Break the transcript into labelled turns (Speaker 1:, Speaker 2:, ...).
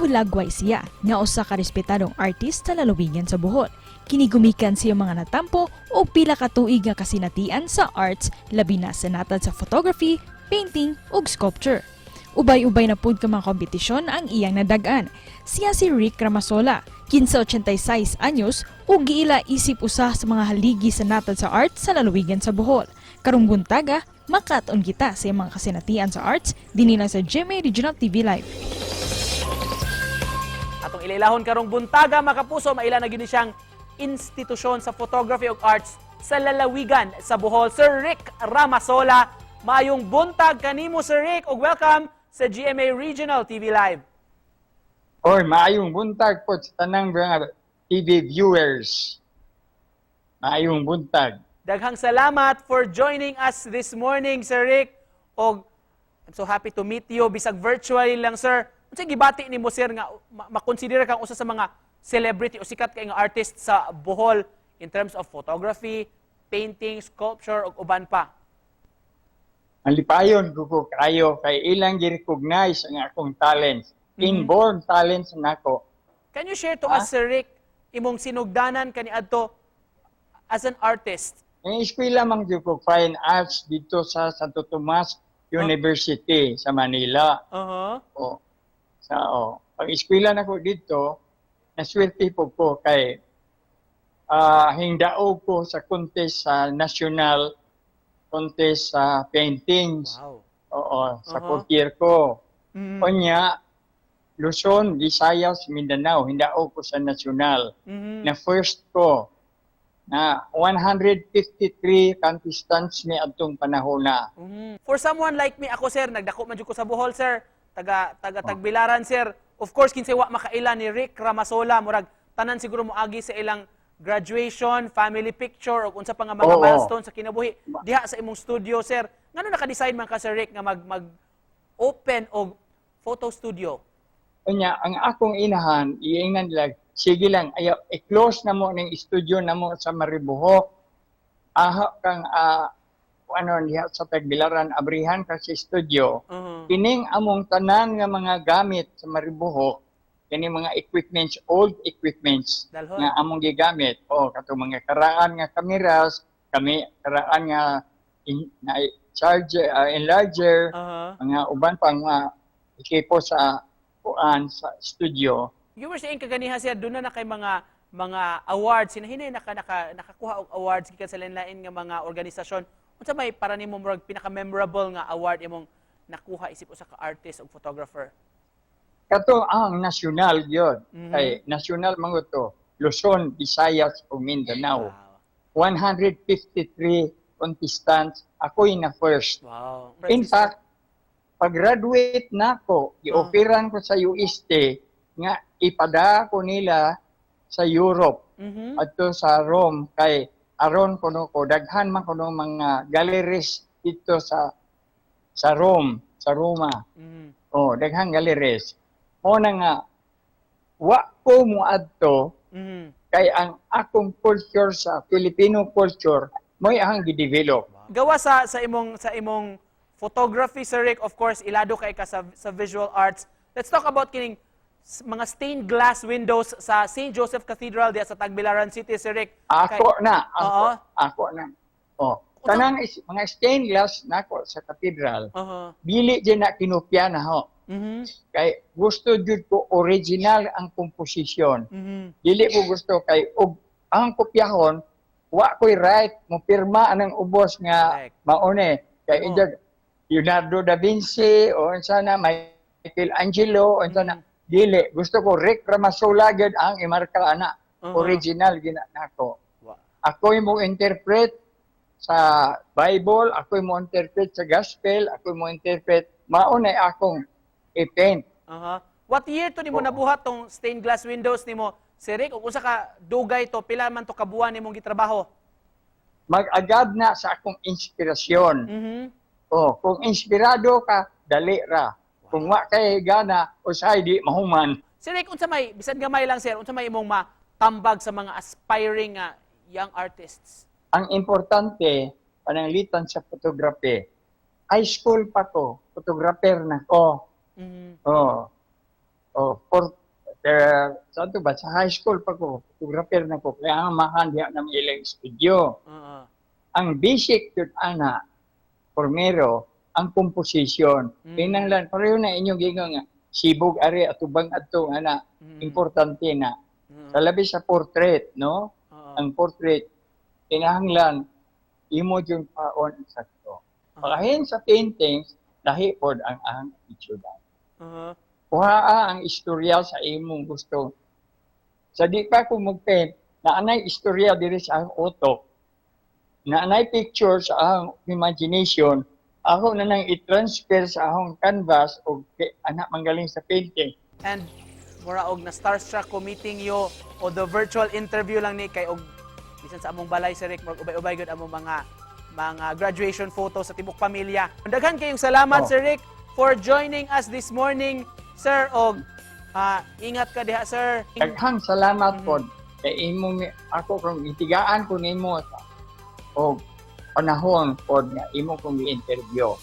Speaker 1: Nahulagway siya nga usa ka respetadong artist sa lalawigan sa Bohol. Kini gumikan sa iyang mga natampo og pila ka tuig nga kasinatian sa arts, labi na sa natad sa photography, painting ug sculpture. Ubay-ubay na pud ka mga kompetisyon ang iyang nadag-an. Siya si Rick Ramasola, 1586 anyos ug giila isip usa sa mga haligi sa natad sa arts sa lalawigan sa Bohol. Karong buntaga, makat-on kita sa iyang mga kasinatian sa arts dinhi lang sa GMA Regional TV Live.
Speaker 2: Atong ilailahon karong buntaga, mga kapuso, maila na gyud ni siyang institusyon sa photography ug arts sa lalawigan sa Bohol, Sir Rick Ramasola. Maayong buntag kanimo, Sir Rick, ug welcome sa GMA Regional TV Live.
Speaker 3: Oy, maayong buntag po sa tanang mga TV viewers. Maayong buntag.
Speaker 2: Daghang salamat for joining us this morning, Sir Rick. Og I'm so happy to meet you bisag virtually lang, sir. Unsa gibati nimo, sir, nga makonsider kang usa sa mga celebrity o sikat kay nga artist sa Bohol in terms of photography, painting, sculpture ug uban pa?
Speaker 3: Ang lipayon ko kayo kay ilang gi-recognize ang akong talents. Inborn talents nako.
Speaker 2: Can you share to us, Sir Rick, imong sinugdanan kaniadto as an artist?
Speaker 3: Ang eskwela man gyud ko Fine Arts dito sa Santo Tomas University sa Manila. O, sa o. Pag eskwela nako dito, naswerte po ko kay hingdaog ko sa contest sa national contest sa paintings. Oo, sa fourth year ko. Unya, Luzon, Visayas, Mindanao, hindaog ko sa national. Na first ko na 153 contestants ni adtong panahon na.
Speaker 2: For someone like me, ako, sir, nagdako man jud ko sa Bohol, sir. Taga taga Tagbilaran, sir. Of course, kinsay wa makaila ni Rick Ramasola, murag tanan siguro moagi sa ilang graduation, family picture o unsa pa nga mga milestone sa kinabuhi diha sa imong studio, sir. Ngano naka-decide man ka, Sir Rick, nga mag mag open og photo studio?
Speaker 3: Unya, ang akong inahan, iingnan nila, sige lang, ayaw, i-close na mo ning studio na mo sa Maribojoc. Aha kang, ano, diha sa Tagbilaran, abrihan ka sa studio. Kining among tanan nga mga gamit sa Maribojoc, kini mga equipments, old equipments
Speaker 2: Dalhon.
Speaker 3: nga among gigamit. O, katong mga karaan nga cameras, kami karaan nga na charger, enlarger, mga uban pang mga ekipo sa kuan sa studio.
Speaker 2: You were saying kaganiha, sir, doon na kay mga awards, hinahinay nakakuha og awards gikan sa lain-lain nga mga organisasyon. Unsa may para nimo murag pinaka-memorable nga award imong nakuha isip usa ka artist o photographer?
Speaker 3: Kato ang national gyud. Kay national man to, Luzon, Visayas ug Mindanao. 153 contestants, ako'y na first. In fact, pag-graduate na ako, gi-offeran ko sa UST nga ipada ko nila sa Europe adto sa Rome kay aron kuno ko daghan man kuno mga galleries dito sa Rome, sa Roma. Oh, daghang galleries. Mo na nga wa ko moadto kay ang akong culture sa Filipino culture mo'y ang gidevelop.
Speaker 2: Gawa sa imong photography, Sir Rick, of course ilado kay ka sa visual arts. Let's talk about kining mga stained glass windows sa St. Joseph Cathedral diha sa Tagbilaran City, Sir Rick.
Speaker 3: Ako na, ako, ako na. Oh, tanang mga stained glass nako sa cathedral, dili jud na kinopya na ho. Kay gusto jud ko original ang komposisyon. Dili ko gusto kay og ang kopyahon wa ko'y right mo pirma anang ubos nga maune kay oh, Leonardo da Vinci o unsa na Michelangelo unsa na, dili gusto ko Rick Ramasola gyud ang imarka ana, original gina nako. Ako'y mo interpret sa Bible, ako'y mo interpret sa Gospel, ako'y mo interpret mao na akong i-paint.
Speaker 2: What year to nimo nabuhat tong stained glass windows nimo, Sir Rick? Ug unsa ka dugay to, pila man to kabuan nimong gitrabaho?
Speaker 3: Mag-agad na sa akong inspirasyon. Oh, kung inspirado ka, dali ra. Kung wa kay gana, usahay di mahuman.
Speaker 2: Sir Rick, unsa may bisan gamay lang, sir, unsa may imong matambag sa mga aspiring nga young artists?
Speaker 3: Ang importante, pananglitan sa photography. High school pa ko, photographer na ko. Oh. Oh, for sa ato ba, sa high school pa ko, photographer na ko, kaya ang amahan diha na may ilang studio. Ang basic yun ana, formero, ang composition. Kinahanglan pareho na inyong gingon nga sibog ari atubang adto ana, importante na. Sa labi sa portrait, no? Ang portrait kinahanglan imo jud paon sakto. Pakahin sa paintings, lahi pod ang attitude. Kuhaa ang istorya sa imong gusto. Sa di pa ko mag-paint, na anay istorya diri sa akong utok, na anay picture sa akong imagination, ako na nang i-transfer sa akong canvas o anak manggaling sa painting.
Speaker 2: And mura og na starstruck ko meeting you o the virtual interview lang ni kay og bisan sa among balay, Sir Rick, murag ubay-ubay gyud among mga graduation photos sa tibok pamilya. Daghan kayong salamat, Sir Rick, for joining us this morning, sir, og ingat ka diha, sir.
Speaker 3: Daghang salamat pod kay imong ako kung itigaan ko nimo o panahon pod nga imo kong i-interview.